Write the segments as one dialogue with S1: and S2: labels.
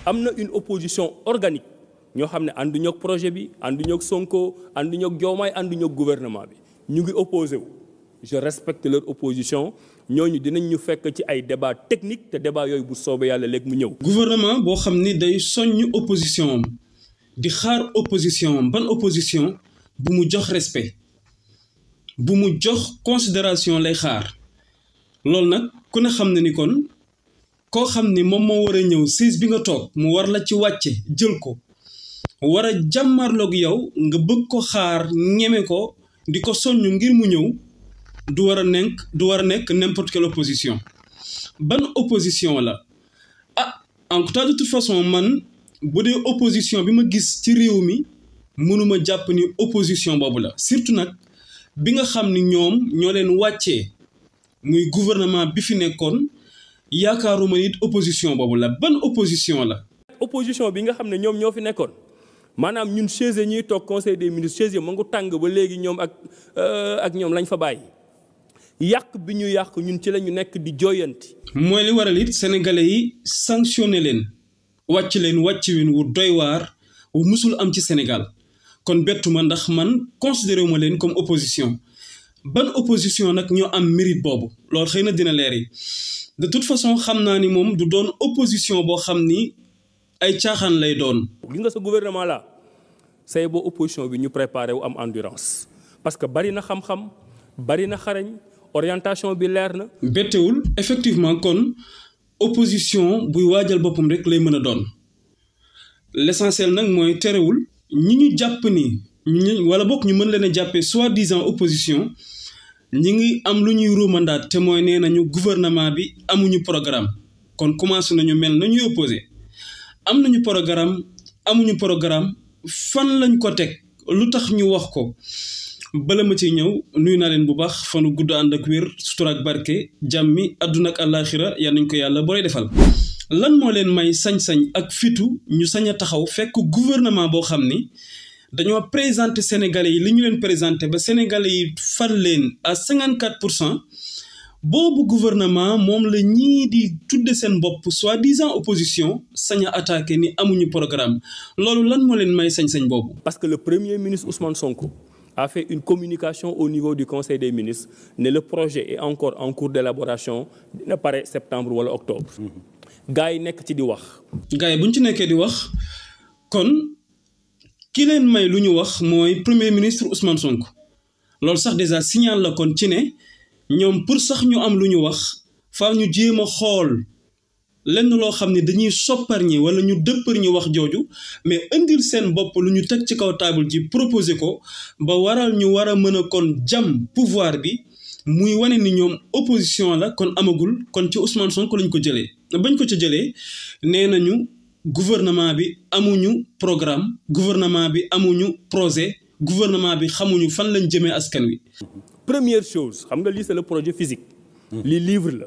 S1: am na une opposition organique ñoo xam ne ànduñu ak projet bi ànduñu ak Sonko ànduñu ak Diomaye ànduñu ak gouvernement bi ñu ngi opposé wu. je respecte leur opposition ñooñu dinañ ñu fekk ci ay débat technique te débat yooyu bu soobee yàlla léegi mu ñëw.
S2: gouvernement boo xam ni day soññ opposition am di xaar opposition am ban opposition bu mu jox respect bu mu jox considération lay xaar loolu nag ku ne xam ne ni kon koo xam ni moom moo war a ñëw siis bi nga toog mu war la ci wàcce jël ko war a jàmmarloog yow nga bëgg ko xaar ñeme ko di ko soññ ngir mu ñëw du war a nekk n'importe quelle opposition ban opposition la en tout cas de toute façon man bu dee opposition bi ma gis ci réew mi mënuma jàpp ni opposition boobu la surtout nag bi nga xam ni ñoom ñoo leen wàccee muy gouvernement bi fi nekkoon yaakaaruma nit opposition boobu la ban opposition la.
S1: opposition bi nga xam ne ñoom ñoo fi nekkoon maanaam ñun chaise ñuy toog conseil des ministres chaise ma ngi tàng ba léegi ñoom ak ñoom lañ fa bàyyi yàq bi ñu yàq ñun ci la ñu nekk di jooyanti.
S2: mooy li waral it sénégalais yi sanctionné leen wàcc win wu doy waar wu musul am ci Sénégal kon bettuma ndax man considéré wu ma leen comme opposition ban opposition nag ñoo am mérite boobu loolu xëy na dina leer yi de toute façon xam naa ni moom du doon opposition boo xam ni ay caaxaan lay doon.
S1: gis nga sa gouvernement la say boo opposition bi ñu préparé wu am endurance parce que bari na xam-xam bari na xarañ orientation bi leer na.
S2: bettewul effectivement kon opposition buy waajal boppam rek lay mën a doon l'essentiel nag mooy terewul ñi ñu jàpp ni wala bokk ñu mën leen a jàppee soi-disant opposition ñi ngi am lu ñuy ruumandaat te mooy nee nañu gouvernement bi amuñu programme kon commencé nañu mel na ñuy opposé am nañu programme amuñu programme fan lañ ko teg lu tax ñu wax ko bala ma ciy ñëw nuyu naa leen bu baax fanu gudd ànd ak wér sutura ak barke jàmmi àdduna ak àllaaxira yal nañ ko yàlla booy defal lan moo leen may sañ-sañ ak fitu ñu sañ a taxaw fekk gouvernement boo xam ni dañoo présenté Sénégalais yi li ñu leen présenté ba Sénégalais yi fal leen à 54% boobu gouvernement moom la ñii di tudde seen bopp soi-disant opposition sañ a attaqué ni amuñu programme loolu lan moo leen may sañ-sañ boobu.
S1: parce que le premier ministre Ousmane Sonko a fait une communication au niveau du conseil des ministres ne le projet est encore en cours d'élaboration dina pare septembre wala octobre. gars yi nekk ci di wax.
S2: gars yi bu ñu ci nekkee di wax kon ki leen may lu ñu wax mooy premier ministre Ousmane Sonko loolu sax déjà signal la kon ci ne ñoom pour sax ñu am lu ñu wax faaw ñu jéem a xool lenn loo xam ne dañuy soppar ñi wala ñu dëppar ñi wax jooju mais indil seen bopp lu ñu teg ci kaw table ji proposé ko ba waral ñu war a mën a kon jam pouvoir bi muy wane ni ñoom opposition la kon amagul kon ci Ousmane Sonko lañ ko jëlee bañ ko ci jëlee nee nañu gouvernement bi amuñu programme gouvernement bi amuñu projet gouvernement bi xamuñu fan lañ jëmee askan wi.
S1: première chose xam nga lii c'est le projet physique. lii livre la.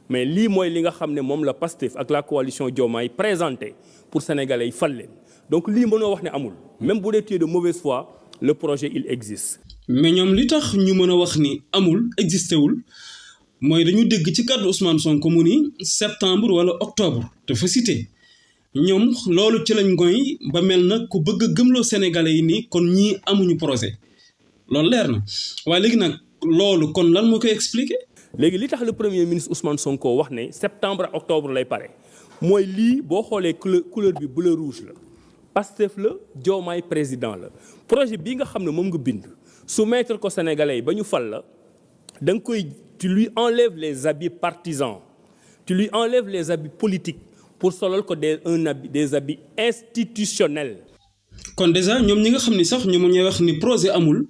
S1: mais lii mooy li nga xam ne moom la Pastef ak la coalition Diomaye présenté pour sénégalais yi fal leen donc lii mënoo wax ne amul. même bu dee tu es de mauvaise foi le projet il existe.
S2: mais ñoom li tax ñu mën a wax ni amul existé wul mooy dañu dégg ci kàddu Ousmane Sonko mu ni septembre wala octobre dafa cité ñoom loolu ci lañ ngoy ba mel na ku bëgg a gëmloo sénégalais yi ni kon ñii amuñu projet loolu leer na waaye léegi nag loolu kon lan moo koy expliquer.
S1: léegi li tax le premier ministre Ousmane Sonko wax ne septembre ak octobre lay pare mooy lii boo xoolee couleur bi bleu rouge la Pastef la Diomaye président la projet bii nga xam ne moom nga bind soumettre ko sénégalais yi ba ñu fal la da nga koy tu lui enlèves les habits partisans tu lui enlèves les habits politiques pour solal ko des habits institutionnels.
S2: kon déjà ñoom ñi nga xam ni sax ñoom ñooy wax ni projet amul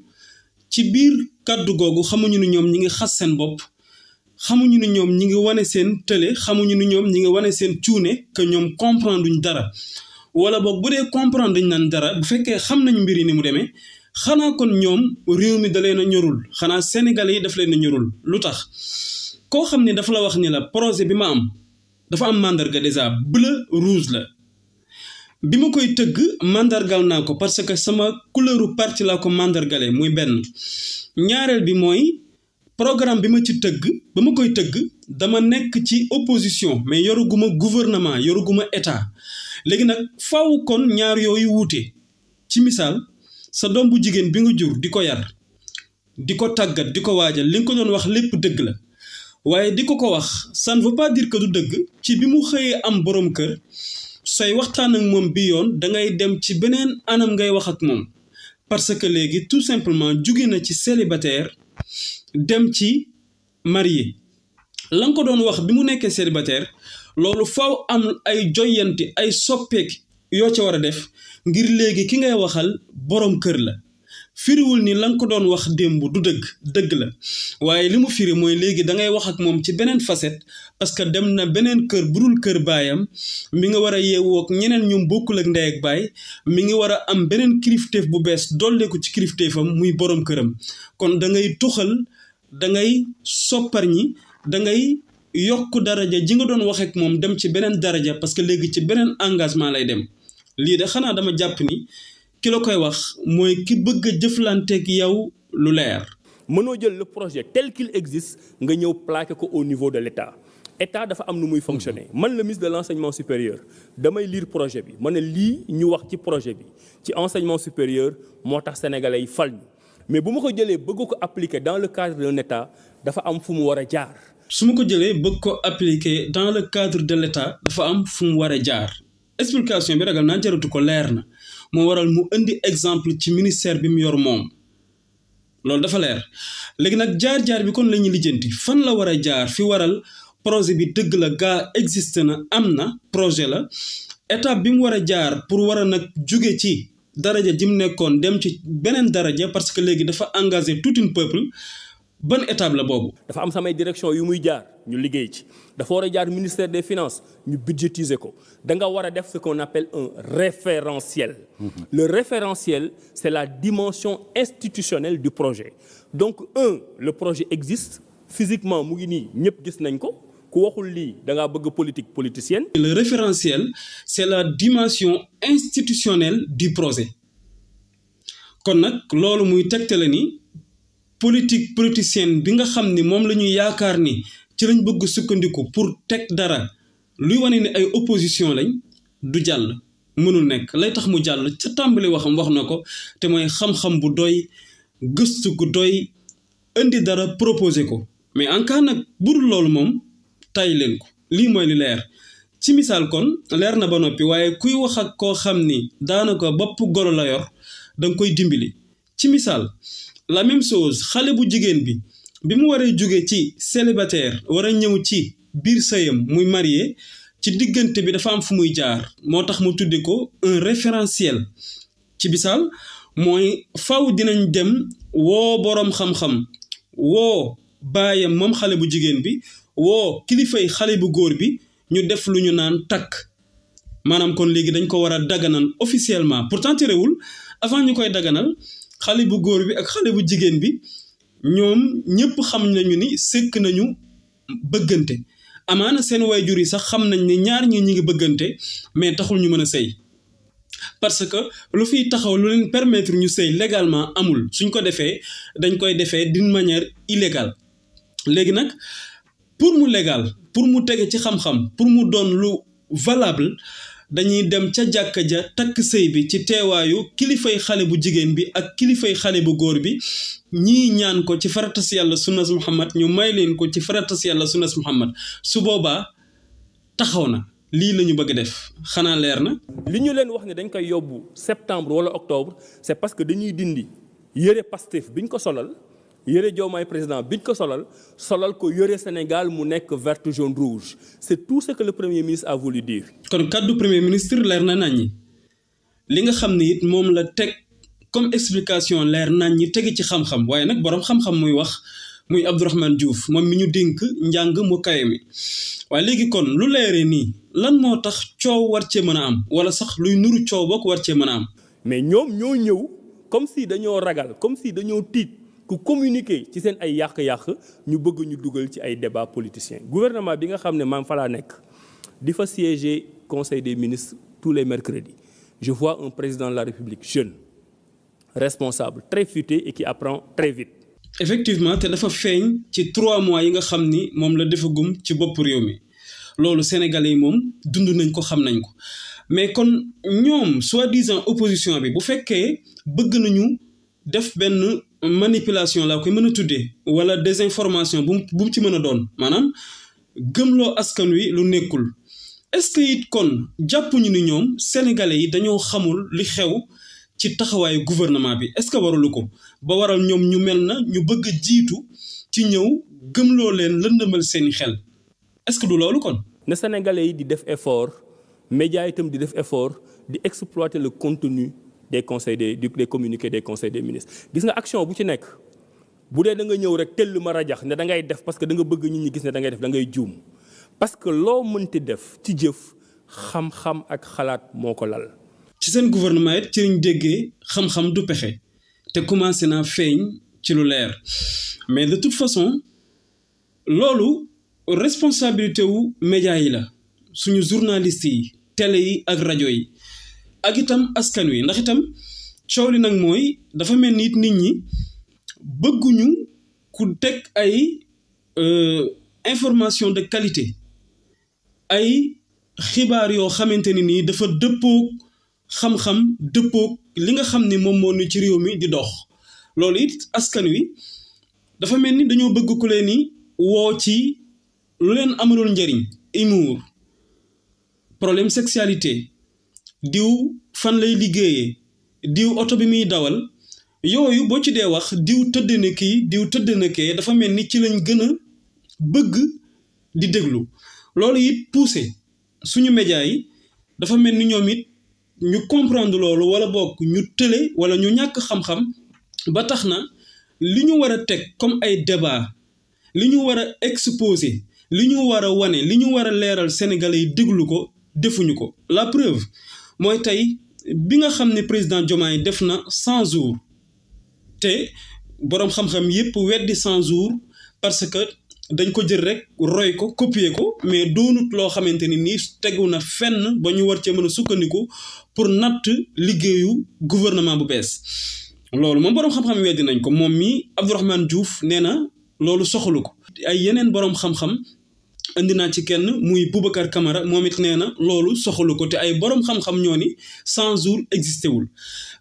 S2: ci biir kàddu googu xamuñu ni ñoom ñi ngi xas seen bopp. xamuñu ni ñoom ñi ngi wane seen télé xamuñu ni ñoom ñi ngi wane seen cuune que ñoom comprendre duñ dara wala boog bu dee comprendre duñ naan dara bu fekkee xam nañ mbir yi ni mu demee xanaa kon ñoom réew mi da leen a ñorul xanaa sénégalais yi daf leen a ñorul lu tax koo xam ne dafa la wax ni la projet bi ma am dafa am mandarga déjà bleu rouge la bi ma koy tëgg mandargal naa ko parce que sama couleuru parti laa ko mandargale muy benn ñaareel bi mooy programme bi ma ci tëgg ba ma koy tëgg dama nekk ci opposition mais yoruguma gouvernement yoruguma état léegi nag faaw kon ñaar yooyu wuute ci misaal sa doom bu jigéen bi nga jur di ko yar di ko tàggat di ko waajal li nga ko doon wax lépp dëgg la waaye di ko wax ça ne veut pas dire que du dëgg ci bi mu xëyee am borom kër say waxtaan ak moom bi yoon da ngay dem ci beneen anam ngay wax ak moom parce que léegi tout simplement jóge na ci célibataire dem ci marié la nga ko doon wax bi mu nekkee célibataire loolu faaw am ay joyanti ay soppeek yoo ca war a def ngir léegi ki ngay waxal borom kër la firiwul ni la nga ko doon wax démb du dëgg la waaye li mu firi mooy léegi da ngay wax ak moom ci beneen facette parce que dem na beneen kër budul kër baayam mi nga war a yeewoo ak ñeneen ñoom bokkul ak ndey ak baay mi ngi war a am beneen kilifteef bu bees dolleeku ci kilifteefam muy borom këram kon da ngay tuxal da ngay soppar ñi da ngay yokk daraja ji nga doon wax ak moom dem ci beneen daraja parce que léegi ci beneen engagement lay dem lii de xanaa dama jàpp ni ki la koy wax mooy ki bëgg a jëflanteeg yow lu leer.
S1: mënoo jël le projet tel qu'il existe nga ñëw plaqué ko au niveau de l'État État dafa am nu muy fonctionner man le ministre de l'enseignement supérieur damay lire projet bi ma ne lii ñu wax ci projet bi ci enseignement supérieur moo tax sénégalais yi fal ñu mais bu ma ko jëlee bëgg ko appliquer dans le cadre d'un État dafa am fu mu war a jaar.
S2: su ma ko jëlee bëgg ko appliquer dans le cadre de l'État dafa am fu mu war a jaar explication bi ragal naa jaratu ko leer na. moo waral mu indi exemple ci ministère bi mu yor moom loolu dafa leer léegi nag jaar-jaar bi kon la ñuy lijjanti fan la war a jaar fi waral projet bi dëgg la gaa existe na am na projet la étape bi mu war a jaar pour war a nag jóge ci daraja ji mu nekkoon dem ci beneen daraja parce que léegi dafa engagé tout un peuple ban étape la boobu.
S1: dafa am samay direction yu muy jaar ñu liggéey ci dafa war a jaar ministère des finances ñu budgétiser ko da nga war a def ce qu'on appelle un référentiel. Le référentiel c'est la dimension institutionnelle du projet donc le projet existe physiquement mu ngi nii ñëpp gis nañ ko ku waxul lii da ngaa bëgg politique politicienne.
S2: Le référentiel c'est la dimension institutionnelle du projet kon nag loolu muy tegtale ni. politique politicienne bi nga xam ni moom la ñuy yaakaar ni ci lañ bëgg sukkandiku pour teg dara luy wane ni ay opposition lañ du jàll mënul nekk lay tax mu jàll ca tàmbali waxam wax na ko te mooy xam-xam bu doy gëstu gu doy indi dara proposé ko mais en cas nag budul loolu moom tay leen ko lii mooy li leer ci misaal kon leer na ba noppi waaye kuy wax ak koo xam ni daanaka bopp golo la yor da nga koy dimbali ci misaal la même chose xale bu jigéen bi mu waree jóge ci célibataire war a ñëw ci biir sëyam muy marié ci diggante bi dafa am fu muy jaar moo tax mu tudde ko un référentiel ci misaal mooy faw dinañ dem woo boroom xam-xam woo baayam moom xale bu jigéen bi woo kilifay xale bu góor bi ñu def lu ñu naan takk maanaam kon léegi dañ ko war a daganal officiellement pourtant terewul avant ñu koy daganal xale bu góor bi ak xale bu jigéen bi ñoom ñëpp xam nañu ni sëkk nañu bëggante amaana seen waajur yi sax xam nañ ne ñaar ñi ngi bëggante mais taxul ñu mën a sëy parce que lu fiy taxaw lu leen permettre ñu sëy légalement amul suñ ko defee dañ koy defee d'une manière illégale léegi nag pour mu légal pour mu tege ci xam-xam pour mu doon lu valable dañuy dem ca jàkka ja takk sëy bi ci teewaayu kilifay xale bu jigéen bi ak kilifay xale bu góor bi ñii ñaan ko ci faratas yàlla sunnas Muhammad ñu may leen ko ci faratas yàlla sunnas Muhammad su boobaa taxaw na lii la ñu bëgg def xanaa leer na.
S1: li ñu leen wax ne dañ koy yóbbu septembre wala octobre c'est parce que dañuy dindi yëre Pastef biñ ko solal yëre Diomaye président biñ ko solal ko yëre Sénégal mu nekk vert jaune rouge c'est tout ce que le premier ministre a voulu dire.
S2: kon kaddu premier ministre leer na naññi li nga xam ni it moom la teg comme explication leer naññi tegi ci xam-xam waaye nag boroom xam-xam muy wax muy Abdourahmane Diouf moom mi ñu dénk njàng mu kawe mi waaye léegi kon lu leeree nii lan moo tax coow war cee mën a am wala sax luy nuru coow bokk war cee mën a am.
S1: mais ñoom ñoo ñëw comme si dañoo ragal comme si dañoo tiit. ku communiquer ci seen ay yàq-yàq ñu bëgg ñu dugal ci ay débat politicien gouvernement bi nga xam ne maam fa laa nekk di fa siéger conseil des ministres tous les mercredis je vois un président de la République jeune responsable très futé et qui apprend très vite.
S2: effectivement te dafa feeñ ci 3 mois yi nga xam ni moom la defagum ci bopp réew mi loolu sénégalais yi moom dund nañ ko xam nañ ko mais kon ñoom soi-disant opposition bi bu fekkee bëgg nañu def benn manipulation laa koy mën a tuddee wala désinformation bu mu ci mën a doon maanaam gëmloo askan wi lu nekkul est-ce que it kon jàppuñu ni ñoom sénégalais yi dañoo xamul li xew ci taxawaayu gouvernement bi est-ce que warulu ko ba waral ñoom ñu mel na ñu bëgg a jiitu ci ñëw gëmloo leen lëndëmal seeni xel est-ce que du loolu kon.
S1: na sénégalais yi di def effort médias itam di def effort di exploiter le contenu des conseils des communiqués des conseils des ministres gis nga action bu ci nekk bu dee da nga ñëw rek tell ma rajax ne da ngay def parce que da nga bëgg nit ñi gis ne da ngay def da ngay juum parce que loo mënti def ci jëf xam-xam ak xalaat moo ko lal.
S2: ci seen gouvernement it ci lañ déggee xam-xam du pexe te commencé naa feeñ ci lu leer mais de toute façon loolu responsabilité wu médias yi la suñu journalistes yi télé yi ak rajo yi ak itam askan wi ndax itam coow li nag mooy dafa mel ni it nit ñi bëgguñu ku teg ay information de qualité ay xibaar yoo xamante ni nii dafa dëppoog xam-xam dëppoog li nga xam ni moom moo ni ci réew mi di dox loolu it askan wi dafa mel ni dañoo bëgg ku leen ni woo ci lu leen amaloon njëriñ humour problème sexualité diw fan lay liggéeyee diw oto bi muy dawal yooyu boo ci dee wax diw tëdd na kii diw tëdd na kee dafa mel ni ci lañ gën a bëgg di déglu loolu it poussé suñu médias yi dafa mel ni ñoom it ñu comprendre loolu wala bokk ñu tële wala ñu ñàkk xam-xam ba tax na li ñu war a teg comme ay débat li ñu war a exposer li ñu war a wane li ñu war a leeral sénégalais yi déglu ko defuñu ko la preuve mooy tey bi nga xam ne président Diomaye def na 100 jours te boroom xam-xam yépp weddi 100 jours parce que dañ ko jël rek roy ko copier ko mais doonut loo xamante ni nii tegu na fenn ba ñu war cee mën a sukkandiku pour natt liggéeyu gouvernement bu bees loolu moom boroom xam-xam weddi nañ ko moom mi Abdourahmane Diouf nee na loolu soxalu ko ay yeneen boroom xam-xam indi naa ci kenn muy Boubacar Camara moom it nee na loolu soxalu ko te ay boroom xam-xam ñoo ni 100 jours existé wul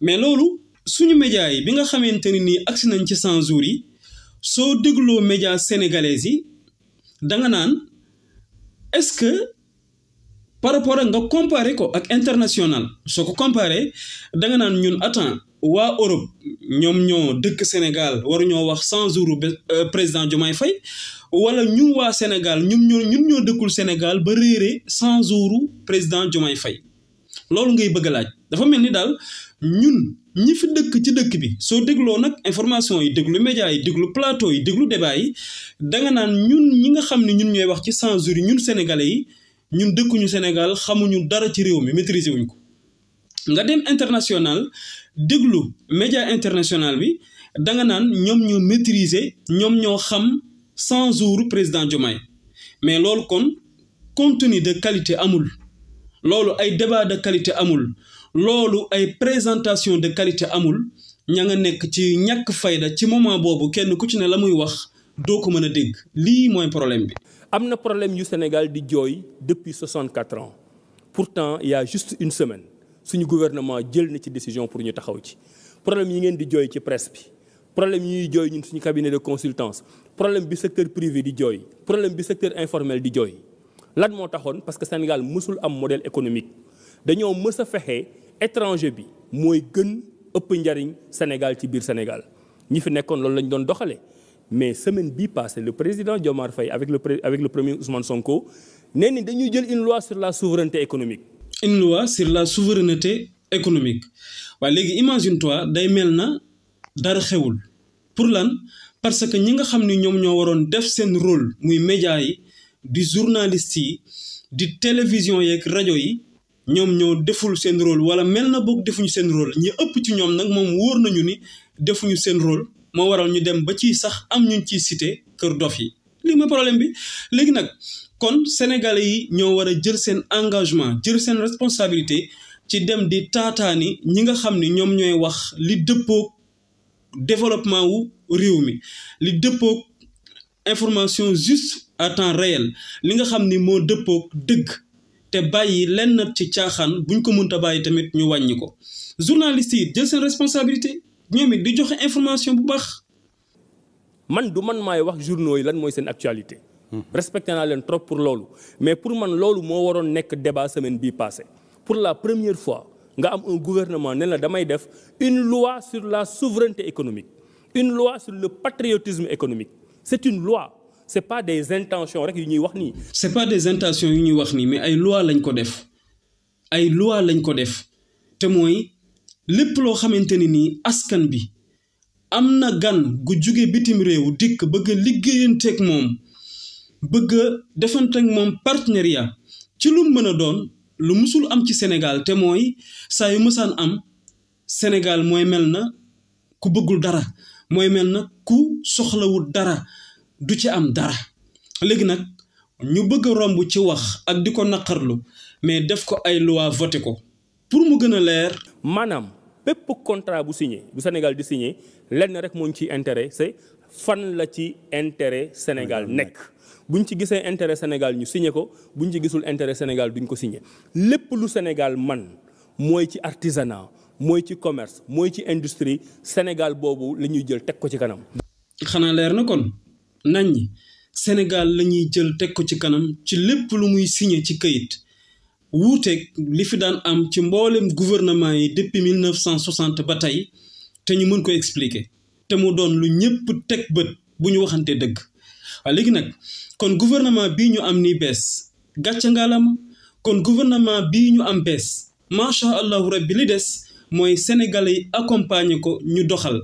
S2: mais loolu suñu médias yi bi nga xamante ni nii agsi nañ ci 100 jours yi soo dégloo médias sénégalais yi danga naan est-ce que par rapport ak nga comparer ko ak international soo ko comparer danga naan ñun attends waa Europe ñoom ñoo dëkk Sénégal waruñoo wax 100 jours président Diomaye Faye wala ñun waa Sénégal ñun ñoo dëkkul Sénégal ba réeree 100 jours président Diomaye Faye loolu ngay bëgg a laaj dafa mel ni daal ñun ñi fi dëkk ci dëkk bi soo dégloo nag information yi déglu médias yi déglu plateau yi déglu débat yi danga naan ñun ñi nga xam ne ñun ñooy wax ci 100 jours yi ñun sénégalais yi ñun dëkkuñu Sénégal xamuñu dara ci réew mi maîtriser wuñ ko nga dem international déglu média international bi danga naan ñoom ñoo maîtriser ñoom ñoo xam 100 jours président Diomaye mais loolu kon contenu de qualité amul loolu ay débat de qualité amul loolu ay présentation de qualité amul ña nga nekk ci ñàkk fayda ci moment boobu kenn ku ci ne la muy wax doo ko mën a dégg lii mooy problème bi.
S1: am na problème yu Sénégal di jooy depuis 64 ans pourtant il y a juste une semaine suñu gouvernement jël na ci décision pour ñu taxaw ci problème yi ngeen di jooy ci presse bi problème yi ñuy jooy ñun suñu cabinet de consultance problème bi secteur privé di jooy problème bi secteur informel di jooy lan moo taxoon parce que Sénégal mësul am modèle économique dañoo mës a fexe étranger bi mooy gën ëpp njariñ Sénégal ci biir Sénégal ñi fi nekkoon loolu lañ doon doxalee mais semaine bii passée le président Diomaye Faye avec le premier Ousmane Sonko nee ni dañuy jël une loi sur la souveraineté économique.
S2: une loi sur la souveraineté économique waaye léegi imagine toi day mel na dara xewul pour lan parce que ñi nga xam ni ñoom ñoo waroon def seen rôle muy média yi di journalistes yi di télévision yeeg rajo yi ñoom ñoo deful seen rôle wala mel na boog defuñu seen rôle ñi ëpp ci ñoom nag moom wóor nañu ni defuñu seen rôle moo waral ñu dem ba ci sax am ñu ciy cité kër dof yi lii mooy problème bi léegi nag kon sénégalais yi ñoo war a jël seen engagement jël seen responsabilité ci dem di taataani ñi nga xam ni ñoom ñooy wax li dëppoog développement wu réew mi li dëppoog information juste à temps réel li nga xam ni moo dëppoog dëgg te bàyyi lenn ci caaxaan buñ ko mënta bàyyi tamit ñu wàññi ko journalistes yi jël seen responsabilité ñoom it di joxe information bu baax.
S1: man du man maay wax journaux yi lan mooy seen actualité. respecté naa leen trop pour loolu mais pour man loolu moo waroon nekk débat semaine bii passé pour la première fois nga am un gouvernement ne la damay def une loi sur la souveraineté économique une loi sur le patriotisme économique c'est une loi c'est pas des intentions rek yu ñuy wax nii.
S2: c'est pas des intentions yu ñuy wax nii mais ay loi lañ ko def ay loi lañ ko def te mooy lépp loo xamante ni nii askan bi am na gan gu jóge bitim réew dikk bëgg a liggéeyanteeg moom bëgg a defanteeg moom partenariat ci lu mën a doon lu musul am ci Sénégal te mooy saa yu mësaan am Sénégal mooy mel na ku bëggul dara mooy mel na ku soxlawul dara du ci am dara léegi nag ñu bëgg a romb ci wax ak di ko naqarlu mais def ko ay loi voté ko pour mu gën a leer.
S1: maanaam bépp contrat bu signé bu Sénégal di signé lenn rek moo ñu ciy intérêt c'est fan la ci intérêt Sénégal nekk. buñ ci gisee intérêt Sénégal ñu signé ko buñ ci gisul intérêt Sénégal duñ ko signé lépp lu Sénégal man mooy ci artisanat mooy ci commerce mooy ci industrie Sénégal boobu la ñuy jël teg ko ci kanam.
S2: xanaa leer na kon nañ ñi Sénégal la ñuy jël teg ko ci kanam ci lépp lu muy signé ci këyit wuuteeg li fi daan am ci mboolem gouvernement yi depuis 1960 ba tey te ñu mën ko expliquer te mu doon lu ñëpp teg bët bu ñu waxante dëgg waaye léegi nag. kon gouvernement bii ñu am nii bees gàcce ngaalama kon gouvernement bii ñu am bees macha allahu rabbi li des mooy sénégalais yi accompagner ko ñu doxal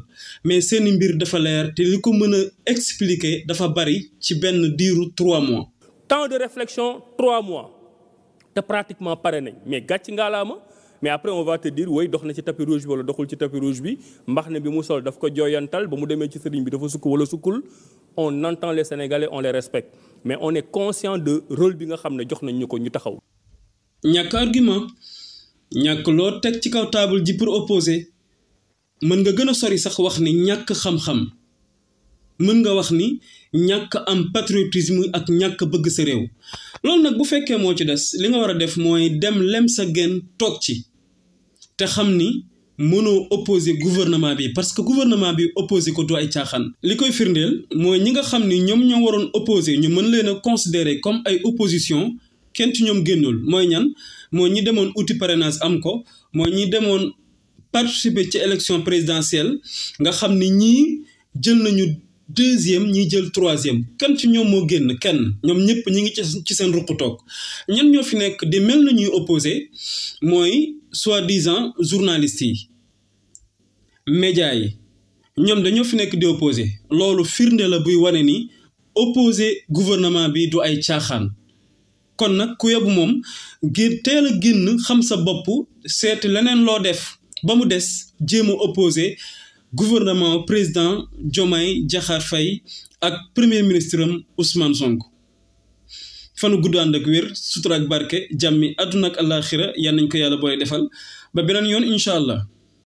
S2: mais seeni mbir dafa leer te li ko mën a expliquer dafa bari ci benn diiru 3 mois.
S1: temps de réflexion 3 mois te pratiquement pare nañ mais gàcce ngaalama mais après on va te dire woy dox na ci tapis rouge bi wala doxul ci tapis rouge bi mbax ne bi mu sol daf ko jooyantal ba mu demee ci sëriñ bi dafa sukk wala sukkul. on entend les Sénégalais on les respecte mais on est conscient de rôle bi nga xam ne jox nañ ñu ko ñu taxaw.
S2: ñàkk argument ñàkk loo teg ci kaw table ji pour opposer mën nga gën a sori sax wax ni ñàkk xam-xam mën nga wax ni ñàkk am patriotisme ak ñàkk bëgg sa réew loolu nag bu fekkee moo ci des li nga war a def mooy dem lem sa genn toog ci te xam ni. mënoo opposé gouvernement bi parce que gouvernement bi opposé ko du ay caaxaan. li koy firndeel mooy ñi nga xam ni ñoom ñoo waroon opposé ñu mën leen a considérer comme ay opposition kenn ci ñoom génnul mooy ñan mooy ñi demoon outil parrainage am ko mooy ñi demoon participer ci élection présidentielle nga xam ni ñii jël nañu 2e ñii jël 3e kenn ci ñoom moo génn kenn ñoom ñëpp ñi ngi ci seen ruq toog ñan ñoo fi nekk di mel na ñuy opposé mooy. soi-disant journalistes yi médias yi ñoom dañoo fi nekk di opposé loolu firnde la buy wane ni opposé gouvernement bi du ay caaxaan kon nag ku yebu moom ngir teel a génn xam sa bopp seeti leneen loo def ba mu des jéem a opposé gouvernement président Diomaye Diakhar Faye ak premier ministre am Ousmane Sonko fanu gudd ànd ak wér sutura ak barke jàmmi àdduna ak àllaaxira yal nañ ko yàlla booy defal ba beneen yoon incha allah.